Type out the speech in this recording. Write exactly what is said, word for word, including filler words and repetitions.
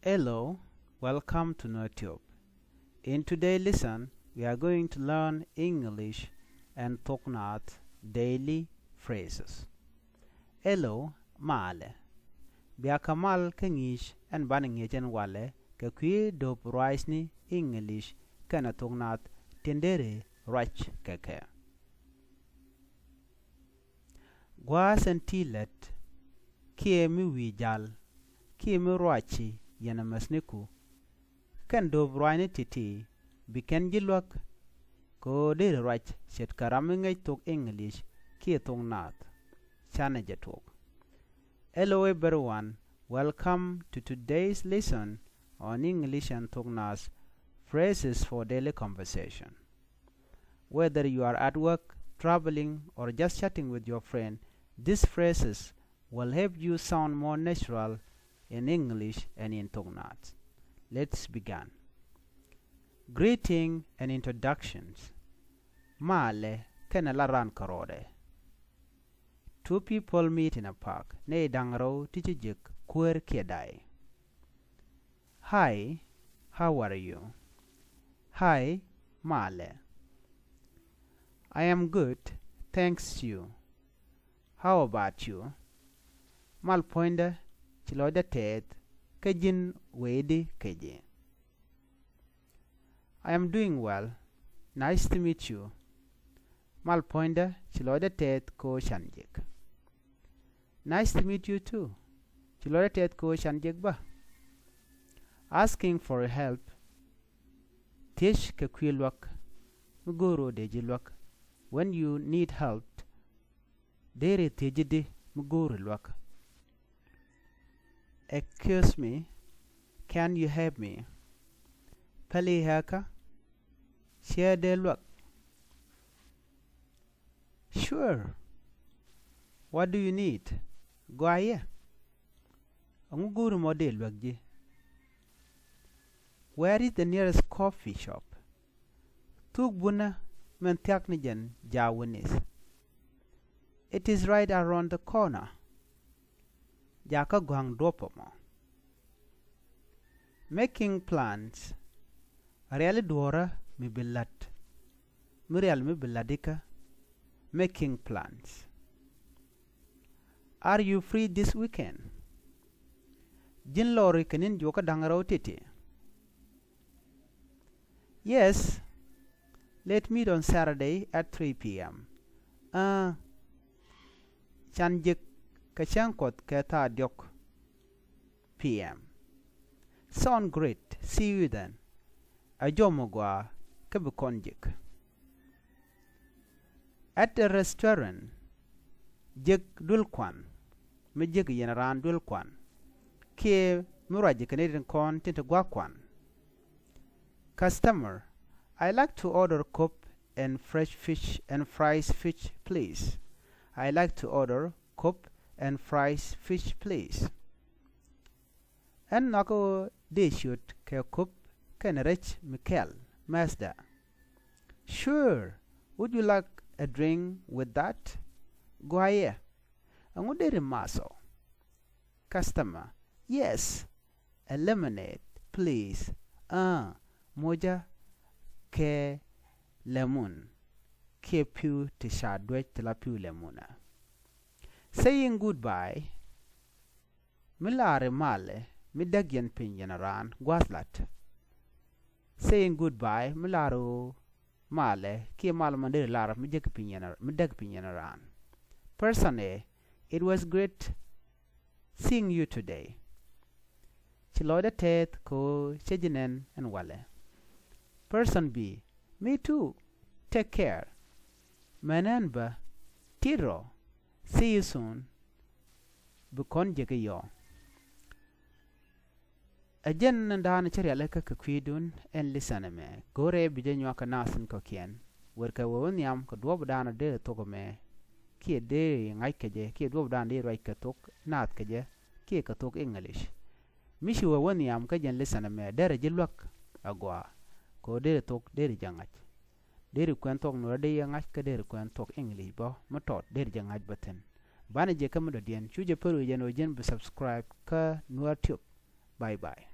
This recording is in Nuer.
Hello, welcome to NuerTube. In today's lesson, we are going to learn English and Thok Naath daily phrases. Hello, malɛ. Bia kɛ mal kä ŋi̱i̱c ɛn banɛ ŋi̱eec ɛn walɛ kɛ kui̱ do̱p ruacni English kɛnɛ Thok Naath tin deri ruac kɛ kɛ. Gua̱a̱th ɛn ti lät kiɛ mi wi̱i̱ jal kiɛ mi ruaci yɛn ɛ mäthniku. Kɛn do̱p ruacni ti̱ti̱ bi kɛn ji̱ luäk kɛ ɣöö deri ruac ce̱tkɛ ram mi ŋäc thok English kiɛ Thok Naath. Canɛ jɛ tuɔk. Hello everyone, welcome to today's lesson on English and Thok Naath phrases for daily conversation. Whether you are at work, traveling, or just chatting with your friend, these phrases will help you sound more natural in English and in Thok Naath. Let's begin. Greeting and introductions. Malɛ kɛnɛ la raan kärɔɔdɛ. Two people meet in a park. Nɛy da̱ŋ rɛw ti ci jek kuäär kiɛ day. Hi, how are you? Hi, malɛ. I am good, thanks you. How about you? Mal puɔ̱nydä, ci lɔcdä tɛɛth, kä ji̱n wëëdi kɛ ji̱? I am doing well. Nice to meet you. Mal puɔ̱nydä, ci lɔcdä tɛɛth kɛ ɣöö can jek. Nice to meet you too. Ci lɔcdä tɛɛth kɛ ɣöö can jek bä. Asking for help. Thiec kɛ kui̱ luäk. Mi go̱o̱r ɣöö dee ji̱ luäk. When you need help, deri thiec ji̱ di mi go̱o̱ri luäk. Excuse me, can you help me? Päli ɣä kä, ciɛ dee luäk? Sure. What do you need? Gɔaa yɛ. Ɛŋu go̱o̱ri mɔ dee luäk ji̱? Where is the nearest coffee shop? Thuk bunä min thia̱k ni jɛn ja̱a̱ wi̱nith. It is right around the corner. Jakä gɔ̱a̱ŋ duɔ̱pä mɔ. Making plans. Riali duɔ̱ɔ̱rä mi bi la̱t. Mi rial mi bi la̱t ikä. Making plans. Are you free this weekend? Ji̱n lɔri kɛ ni̱n juɔkä da̱ŋ rɛw ti̱ti̱? Yes, let's meet on Saturday at three p.m. Aa, can jek kɛ cäŋ kuɔth kɛ thaa diɔ̱k p.m. Sound great. See you then. Ɛ jɔmɔ gɔaa kä bi kɔn jek. At a restaurant, jek duel kuan. Mi jek yɛn raan duel kuan. Kiɛ mi ruac jɛ kɛ ni tin kɔn tin ti gua̱a̱k kuan. Customer, I like to order cope and fresh fish and fried fish, please. I like to order cope and fried fish, please. Ɛn nhɔk ɣöö dee ciöt kɛ köp kɛnɛ rɛc mi kɛl mɛthdä. Sure, would you like a drink with that? Gɔaa yɛ. Ɛŋu deri math ɔ? Customer, yes, a lemonade, please. Aa, mocä kɛ lɛmun kiɛ pi̱w ti ca duec ti la pi̱w lɛmun ɛ. Saying goodbye. Mi laari malɛ mi däk yɛn piny yɛn raan gua̱a̱th lat. Saying goodbye mi laari ɣöö malɛ kiɛ mal man deri lar mi däk piny yɛn, mi däk piny yɛn raan. Person A, it was great seeing you today. Ci lɔcdä tɛth kɛ ɣöö cä ji̱ nɛn ɛn walɛ. Person B, me too. Take care. Mɛn ɛn bä. Tit rɔ. See you soon. Bi kɔn jek i̱ yɔ. Ɛ jɛn ni da̱a̱n cä rialikä kɛ kui̱dun ɛn lisan ɛmɛ. Go̱rɛ bi jɛ nyuak kɛ nath in kɔ̱kiɛn. Werkɛ wee wä nhiam kɛ duɔ̱ɔ̱p da̱a̱n dee thok ɛmɛ. Kiɛ dee ŋa̱c kɛ jɛ, kiɛ duɔ̱ɔ̱p da̱a̱n dee ruac kɛ thok naath kɛ jɛ, kiɛ kɛ thok English. Mi ci wee wä nhiam kä jɛn lisan ɛmɛ, derɛ ji̱ luäk agɔaa. Kɛ ɣöö derɛ thok derɛ jɛ ŋa̱c. Deri kuɛn thuɔk Nuäärä dee yɛ ŋa̱c kä deri kuɛn thuɔk English bä mi tɔt deri jɛ ŋa̱c bä thi̱n. Banɛ jɛ kä mi dɔ̱diɛn cu jɛ pär wi̱c jɛn ɣöö ji̱n bi subscribe kä Nuäär Tube. Bye bye.